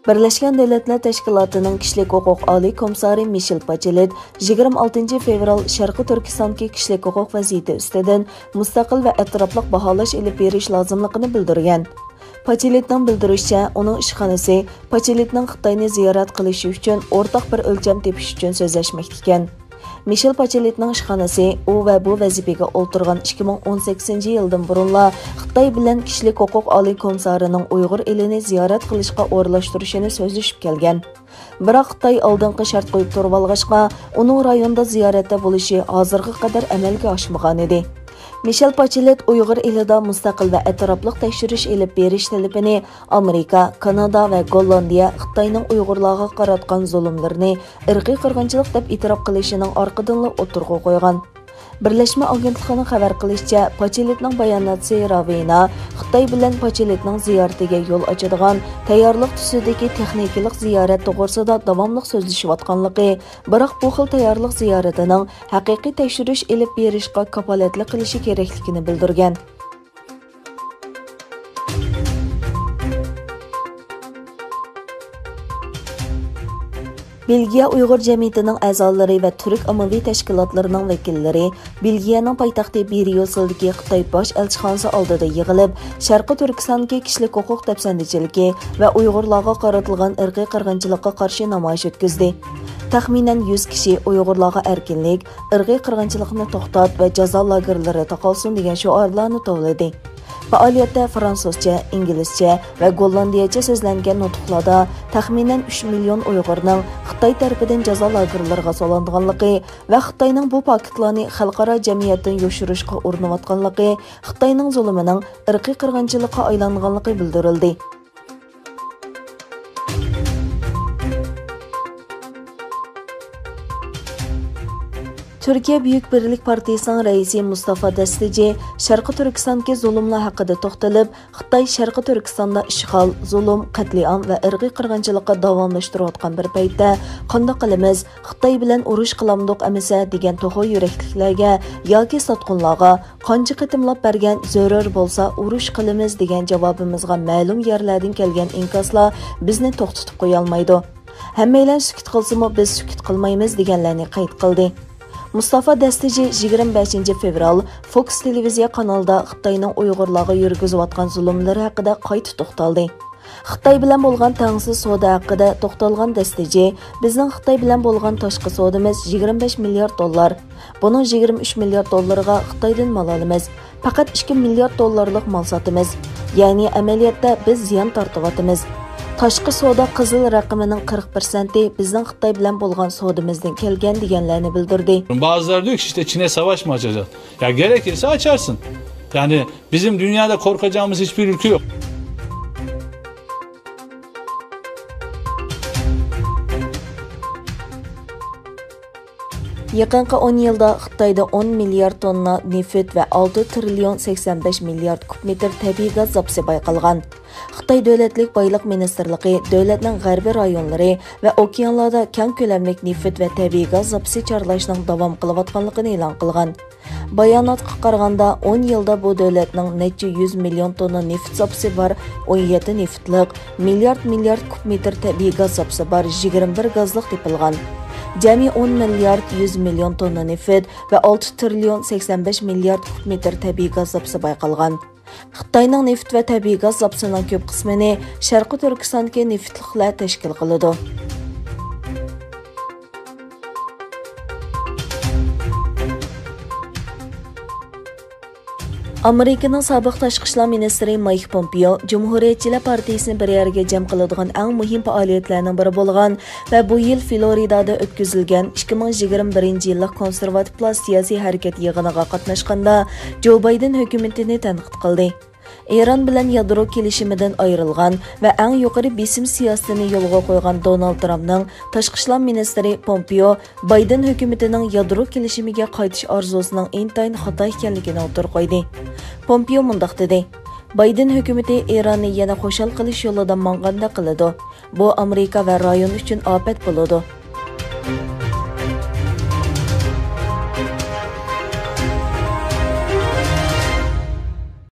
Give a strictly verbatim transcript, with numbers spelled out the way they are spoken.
بىرلەشكەن دۆلەتلەر تەشكىلاتىنىڭ كىشىلىك ھوقۇق ئالىي كومىسسارى مىشېل باچېلېت يىگىرمە ئالتىنچى فېۋرال شەرقىي تۈركىستاندىكى كىشىلىك ھوقۇق ۋەزىيىتى ئۈستىدىن مۇستەقىل ۋە ئەتراپلىق باھالاش ئېلىپ بېرىش لازىملىقىنى بىلدۈرگەن. باچېلېتنىڭ بىلدۈرۈشىچە، ئۇنىڭ ئىشخانىسى باچېلېتنىڭ خىتاينى زىيارەت قىلىشى ئۈچۈن ئورتاق بىر ئۆلچەم تېپىش ئۈچۈن سۆزلەشمەكتە ئىكەن. مىشېل باچېلېتنىڭ ئىشخانىسى ئۇ ۋە بۇ ۋەزىپىگە ئولتۇرغان ئىككى مىڭ ئون سەككىزىنچى يىلدىن بۇرۇنلا خىتاي بىلەن كىشىلىك ھوقۇق ئالىي كومىسسارىنىڭ ئۇيغۇر ئېلىنى زىيارەت قىلىشقا ئورۇنلاشتۇرۇشىنى سۆزلىشىپ كەلگەن. بىراق خىتاي ئالدىنقى شەرت قويۇپ تۇرۇۋالغاچقا، ئۇنىڭ رايوندا زىيارەتتە بولۇشى ھازىرغا قەدەر ئەمەلگە ئاشمىغانىدى. مىشېل باچېلېت ئۇيغۇر ئېلىدا مۇستەقىل ۋە ئەتراپلىق تەكشۈرۈش ئېلىپ بېرىش تەلىپىنى ئامېرىكا، كانادا ۋە گوللاندىيە خىتاينىڭ ئۇيغۇرلارغا قاراتقان زۇلۇملىرىنى ئىرقىي قىرغىنچىلىق دەپ ئېتىراپ قىلىشىنىڭ ئارقىدىنلا ئوتتۇرىغا قويغان. بىرلەشمە ئاگېنتلىقىنىڭ خەۋەر قىلىشىچە، باچېلېتنىڭ باياناتچىسى راۋېينا خىتاي بىلەن باچېلېتنىڭ زىيارىتىگە يول ئاچىدىغان تەييارلىق تۈسىدىكى تېخنىكىلىق زىيارەت توغرىسىدا داۋاملىق سۆزلىشىۋاتقانلىقى، بىراق بۇ خىل تەييارلىق زىيارىتىنىڭ ھەقىقىي تەكشۈرۈش ئېلىپ بېرىشقا كاپالەتلىك قىلىشى كېرەكلىكىنى بىلدۈرگەن. بېلگىيە ئۇيغۇر جەمئىيىتىنىڭ ئەزالىرى ۋە تۈرك ئاممىۋى تەشكىلاتلىرىنىڭ ۋەكىللىرى بېلگىيەنىڭ پايتەختى بريۇسسېلدىكى خىتاي باش ئەلچىخانىسى ئالدىدا يىغىلىپ، شەرقىي تۈركىستاندىكى كىشىلىك ھوقۇق دەپسەندىچىلىكى ۋە ئۇيغۇرلارغا قارىتىلغان ئىرقىي قىرغىنچىلىققا قارشى نامايىش ئۆتكۈزدى. تەخمىنەن يۈز كىشى ئۇيغۇرلارغا ئەركىنلىك، ئىرقىي قىرغىنچىلىقنى توختات ۋە جازا لاگېرلىرى تاقالسۇن دېگەن شوئارلارنى توۋلىدى. پائالىيەتتە فرانسۇزچە، ئىنگلىزچە ۋە گوللاندىيەچە سۆزلەنگەن نۇتۇقلاردا تەخمىنەن ئۈچ مىليون ئۇيغۇرنىڭ خىتاي تەرىپىدىن جازا لاگېرلىرىغا سولانغانلىقى ۋە خىتاينىڭ بۇ پاكىتلارنى خەلقئارا جەمئىيەتتىن يوشۇرۇشقا ئۇرۇنۇۋاتقانلىقى، خىتاينىڭ زۇلۇمىنىڭ ئىرقىي قىرغىنچىلىققا ئايلانغانلىقى بىلدۈرۈلدى. تۈركىيە بۈيۈك بىرلىك پارتىيىسىنىڭ رەئىسى مۇستافا دەستىجى شەرقىي تۈركىستاندىكى زۇلۇملار ھەققىدە توختىلىپ، خىتاي شەرقىي تۈركىستاندا ئىشغال، زۇلۇم، قەتلىئام ۋە ئىرقىي قىرغىنچىلىققا داۋاملاشتۇرۇۋاتقان بىر پەيتتە، قانداق قىلىمىز؟ خىتاي بىلەن ئۇرۇش قىلامدۇق ئەمىسە دېگەن توخۇ يۈرەكلىكلەرگە ياكى ساتقۇنلارغا قانچە قېتىملاپ بەرگەن زۆرۈر بولسا ئۇرۇش قىلىمىز دېگەن جاۋابىمىزغا مەلۇم يەرلەردىن كەلگەن ئىنكاسلار بىزنى توختىتىپ قويالمايدۇ. ھەممەيلەن سۈكۈت قىلسىمۇ بىز سۈكۈت قىلمايمىز دېگەنلەرنى قەيت قىلدى. مۇستافا دەستىجى يىگىرمە بەشىنچى فېۋرال فوكس تېلېۋىزىيە قانىلىدا خىتاينىڭ ئۇيغۇرلارغا يۈرگۈزۈۋاتقان زۇلۇملىرى ھەققىدە قايتا توختالدى. خىتاي بىلەن بولغان تەڭسىز سودا ھەققىدە توختالغان دەستىجى، بىزنىڭ خىتاي بىلەن بولغان تاشقى سودىمىز يىگىرمە بەش مىليارد دوللار. بۇنىڭ يىگىرمە ئۈچ مىليارد دوللىرىغا خىتايدىن مال ئالىمىز. پەقەت ئىككى مىليارد دوللارلىق مال ساتىمىز. يەنى ئەمەلىيەتتە بىز زىيان تارتىۋاتىمىز. تاشقى سودا قىزىل رەقىمىنىڭ قىرىق پىرسەنتى بىزنىڭ خىتاي بىلەن بولغان سودىمىزدىن كەلگەن دېگەنلەرنى بىلدۈردى. Bazıları diyor ki işte Çin'e savaş mı açacaksın? Ya gerekirse açarsın. Yani bizim dünyada korkacağımız hiçbir ülke yok. يېقىنقى ئون يىلدا خىتايدا ئون مىليارد توننا نېفىت ۋە ئالتە تىرىليون سەكسەن بەش مىليارد كۇب مېتىر تەبىئىي گاز زاپىسى بايقالغان. خىتاي دۆلەتلىك بايلىق مىنىستىرلىقى دۆلەتنىڭ غەربىي رايونلىرى ۋە ئوكيانلاردا كەڭ كۆلەملىك نېفىت ۋە تەبىئىي گاز زاپىسى چارلاشنىڭ داۋام قىلىۋاتقانلىقىنى ئېلان قىلغان. باياناتقا قارىغاندا، ئون يىلدا بۇ دۆلەتنىڭ نەچچە يۈز مىليون توننا نېفىت زاپىسى بار، ئون يەتتە نېفىتلىق، مىليارد مىليارد كۇب مېتىر تەبىئىي گاز زاپىسى بار، يىگىرمە بىر گازلىق تېپىلغان. جەمئىي ئون مىليارد يۈز مىليون توننا نېفىت ۋە ئالتە تىرىليون سەكسەن بەش مىليارد كۇب مېتىر تەبىئىي گاز زاپىسى بايقالغان. خىتاينىڭ نېفىت ۋە تەبىئىي گاز زاپىسىنىڭ كۆپ قىسمىنى شەرقىي تۈركىستاندىكى نېفىتلىقلار تەشكىل قىلىدۇ. ئامېرىكىنىڭ سابىق تاشقى ئىشلار مىنىستىرى مايك پومپېئو جۇمھۇرىيەتچىلەر پارتىيىسىنى بىر يەرگە جەم قىلىدىغان ئەڭ مۇھىم پائالىيەتلەرنىڭ بىرى بولغان ۋە بۇ يىل فلورىدادا ئۆتكۈزۈلگەن ئىككى مىڭ يىگىرمە بىرىنچى يىللىق كونسېرۋاتىپلار سىياسىي ھەرىكەت يىغىنىغا قاتناشقاندا، جو بايدېن ھۆكۈمىتىنى تەنقىد قىلدى. ئىران بىلەن يادرو كېلىشىمىدىن ئايرىلغان ۋە ئەڭ يۇقىرى بېسىم سىياسىتىنى يولغا قويغان دونالد ترامپنىڭ تاشقى ئىشلار مىنىستىرى پومپېئو بايدېن ھۆكۈمىتىنىڭ يادرو كېلىشىمىگە قايتىش ئارزۇسىنىڭ ئىنتايىن خاتا ئىكەنلىكىنى ئوتتۇرىغا قويدى. پومپېئو مۇنداق دېدى، بايدېن ھۆكۈمىتى ئىراننى يەنە خۇشال قىلىش يولىدا ماڭغاندەك قىلىدۇ. بۇ ئامېرىكا ۋە رايون ئۈچۈن ئاپەت بولىدۇ.